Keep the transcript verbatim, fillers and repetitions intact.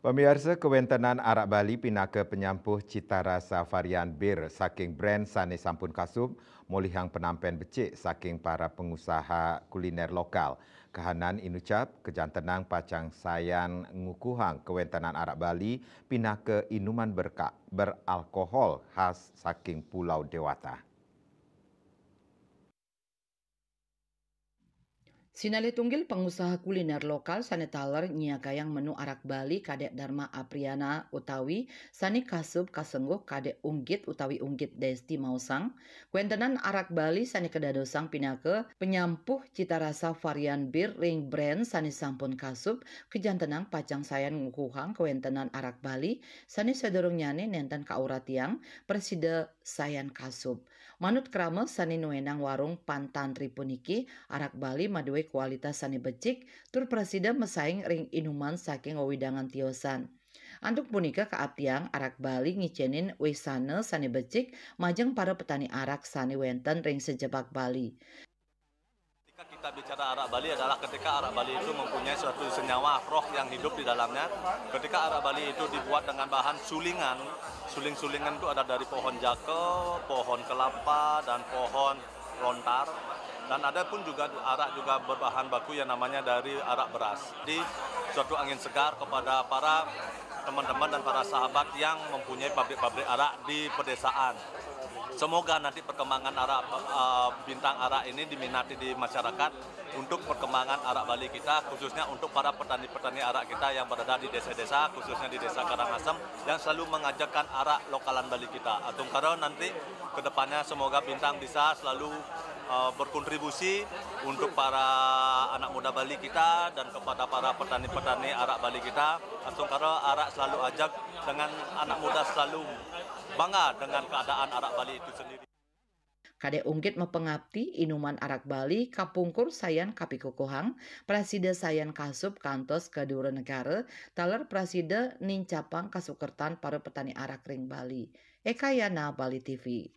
Pamiarsa, kawentenan arak Bali pinaka panyampuh cita rasa varian bir saking brand sane sampun kasub, molihang penampen becik saking para pengusaha kuliner lokal. Kahanan inucap, kajantenang pacang sayan ngukuhang kawentenan arak Bali pinaka inuman berka-, beralkohol khas saking Pulau Dewata. Sinalih tunggil pengusaha kuliner lokal sane taler nyiagayang menu arak Bali, Kadek Dharma Apriana, utawi sane kasub kasengguh Kadek Unggit utawi Unggit Desti maosang, kawentenan arak Bali sane kadadosang pinaka panyampuh cita rasa varian bir ring brand sane sampun kasub, kajantenang pacang sayan ngukuhang kawentenan arak Bali sane sadurungnyane nenten kauratiang, prasida sayan kasub. Manut krama sane nuenang warung Pan Tantri puniki, arak Bali madue kualitas sane becik tur prasida masaing ring inuman saking wewidangan tiosan. Antuk punika kaaptiang arak Bali ngicenin wesana sane becik majeng para petani arak sane wenten ring sajebag Bali. Ketika kita bicara arak Bali adalah ketika arak Bali itu mempunyai suatu senyawa roh yang hidup di dalamnya. Ketika arak Bali itu dibuat dengan bahan sulingan, suling-sulingan itu ada dari pohon jaka, pohon kelapa, dan pohon lontar. Dan ada pun juga arak juga berbahan baku yang namanya dari arak beras. Jadi suatu angin segar kepada para teman-teman dan para sahabat yang mempunyai pabrik-pabrik arak di pedesaan. Semoga nanti perkembangan arak, eh, Bintang Arak ini diminati di masyarakat untuk perkembangan arak Bali kita, khususnya untuk para petani-petani arak kita yang berada di desa-desa, khususnya di Desa Karangasem, yang selalu mengajarkan arak lokalan Bali kita. Atungkara nanti ke depannya semoga Bintang bisa selalu, eh, berkontribusi untuk para anak muda Bali kita dan kepada para petani-petani arak Bali kita. Atungkara arak selalu ajak dengan anak muda selalu bangga dengan keadaan arak Bali itu sendiri. Kadek Unggit mapangapti, inuman arak Bali kapungkur sayan kapikukuhang, prasida sayan kasub kantos ka dura negara, taler prasida nincapang kasukertan para petani arak ring Bali. Eka Yana, Bali T V.